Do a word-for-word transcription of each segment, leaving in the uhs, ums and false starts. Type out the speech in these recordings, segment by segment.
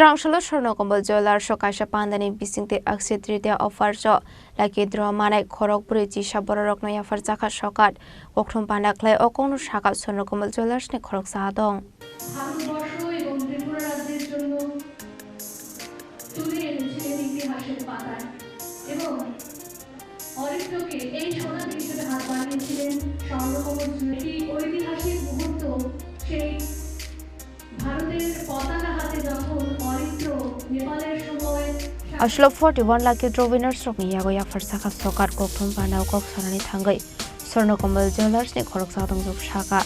Rangsalo Swarna Kamal Jewellers o kaisa pandani bisingtwi Akshaya Tritiya offer o lucky draw manai khorok bwrwi chisa bororokno yapharjakha sokat. Kokthum panda khlai o kokno saka Swarna Kamal Jewellers ni khoroksa adong. Bharatvarsha এবং ত্রিপুরা রাজ্যের জন্য তুলে এনেছিলেন ইতিহাসের পাতায় এবং অরিত্রকে এই সোনার হিসেবে হাত বানিয়েছিলেন স্বর্ণকমল জুয়েল। এই ঐতিহাসিক মুহূর্ত, সেই ভারতের পতাকা হাতে যখন অরিত্র নেপালের সময় Aswk forty-one lucky draw winners rokni yago yapharjakha sokat. Kokthum panda o kok sanani thangwi Swarna Kamal Jewellers ni khoroksa tongthok saka.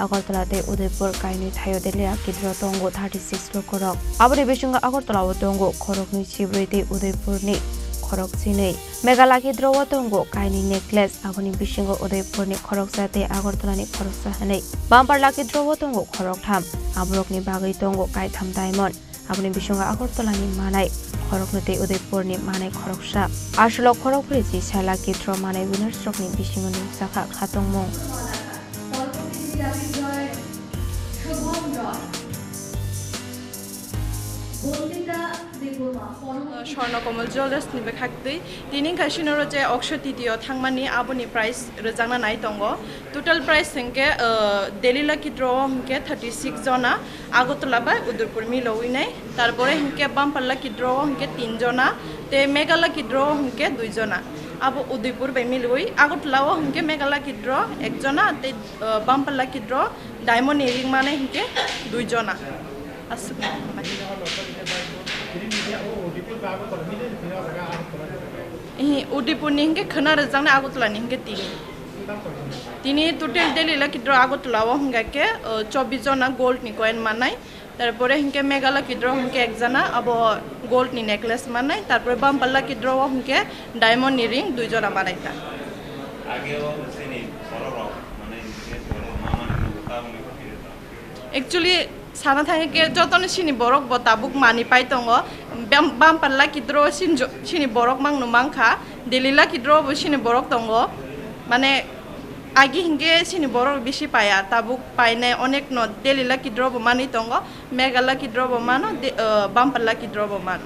Agartala tei Udaipur kainwi thaio Delhi lucky draw tongo thirty six lokorok. Aboni bisingo Agartala o tongo khoroknwi chibrwi tei Udaipur ni khorok chinwi. Mega lucky draw o tongo kainwi necklace, aboni bisingo Udaipur ni khoroksa tei Agartala ni khoroksa hwnwi. Bumper lucky draw o tongo khoroktham, aborokni bagwi tongo kaitham diamond. Aboni bisingo Agartala ni manai khoroknwi tei Udaipur ni manai khoroksa. Aswk khorok bwrwi chisa lucky draw manai winners rokni bisingo nukjakha khatungmung. Swarna Kamal Jewellers ni bwkhaktwi tini wngkha sinoro je Akshaya Tritiya thangmani aboni prize rwjakna nai tongo. Total prize hwnkhe, uh, Delhi lucky draw o hwnkhe thirty six jona, Agartala bai Udaipur milowi nai. Tarpore hwnkhe bumper lucky draw o hwnkhe tin jona, tei mega lucky draw o hwnkhe dui jona. Abo Udaipur bai milowi. Agartala o hwnkhe mega lucky draw ek jona, tei, uh, bumper lucky draw diamond ni ring manai hwnkhe dui jona. Aswk. Ihi, Udaipur ni hwnkhe khwna rwjaknai, Agartala ni hwnkhe tini. Tini total Delhi lucky draw Agartala o hwnkha khe, uh, chobbish jona gold ni coin manai. Tarpore hwnkhe mega lucky draw hwnkhe ek jona, abo gold ni necklace manai. Tarpore bumper lucky draw o hwnkhe diamond ni ring dui jona manai ta. Ageo chini borok rok, mane, mama ni tabuk ni. Actually, sana thangkhe jotono chini borok bo tabuk manwi pai tongo. Bam-, bumper lucky draw o chini jo-, chini borok mangno mankha. Delhi lucky draw bo chini borok tongo. Mane, agi hwnkhe chini borok bisi paiya. Tabuk painai onekno Delhi lucky draw bo manwi tongo. Mega lucky draw bo mano, de-, uh, bumper lucky draw bo mano.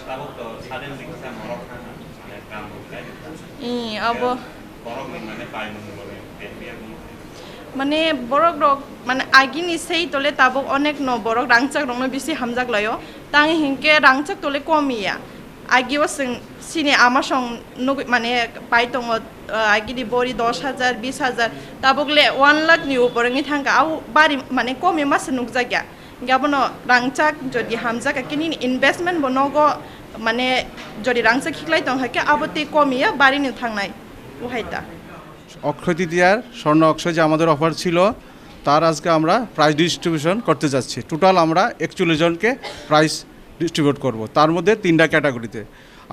Tabuk to suddenly kisa borok thangkha, mane, kam bo khai. Ih, abo. Borok ni mane paimung bo ni, mane borok rok, mane, agini sei tole tabuk onekno borok rangchak rokno bisi hamjak laio. Tang hinkhe rangchak tole komiya. Agio chwng chini ama song nugui, mane, pai tongo, uh, agini bori dos hajar, bis hajar, tabuk le one lakh ni upor wngwi thangkha. Au bari, mane, komi masa nukjakya. Hinkhe abono rangchak jodi hamjak khe nini investment bo nogo, mane, jodi rangchak khiklai tong kha khe abo tei komiya barini thangnai. Ohai ta. অক্ষয় তৃতীয়ার স্বর্ণ অক্ষয় যে আমাদের অফার ছিল, তার আজকে আমরা prize distribution করতে যাচ্ছি। টোটাল আমরা একচল্লিশ জনকে প্রাইজ ডিস্ট্রিবিউট করব, তার মধ্যে তিনটা ক্যাটাগরিতে।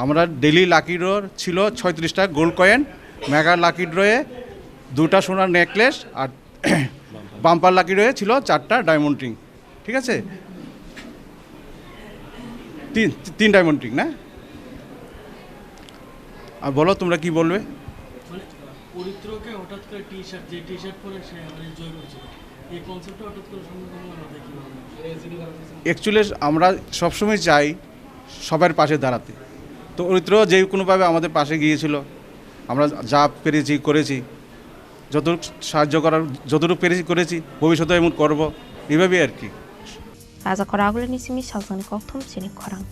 আমরা ডেইলি লাকি ড্র ছিল ছয়ত্রিশটা গোল্ড কয়েন, মেগা লাকি ড্রয়ে দুটা সোনার নেকলেস, আর বাম্পার লাকি ড্রয়ে ছিল চারটা ডায়মন্ড রিং। ঠিক আছে? তিন, তিন ডায়মন্ড রিং না? আর বলো, তোমরা কি বলবে? মানে, পবিত্রকে হঠাৎ করে টি শার্ট, যে টি শার্ট পরে সে, মানে, জয় করেছিল, এই কনসেপ্টটা হঠাৎ করে সম্মুখীন হলো মাথায় কীভাবে? অ্যাকচুয়ালি আমরা সবসময় চাই সবার পাশে দাঁড়াতে। তো অরিত্র যে কোনোভাবে আমাদের পাশে গিয়েছিল, আমরা যা পেরেছি করেছি, যতটুকু সাহায্য করার, যতটুকু পেরেছি করেছি, ভবিষ্যতে এমন করব, এইভাবেই আর কি। Raja Khoragulini simi salsani kokthum sini khorang.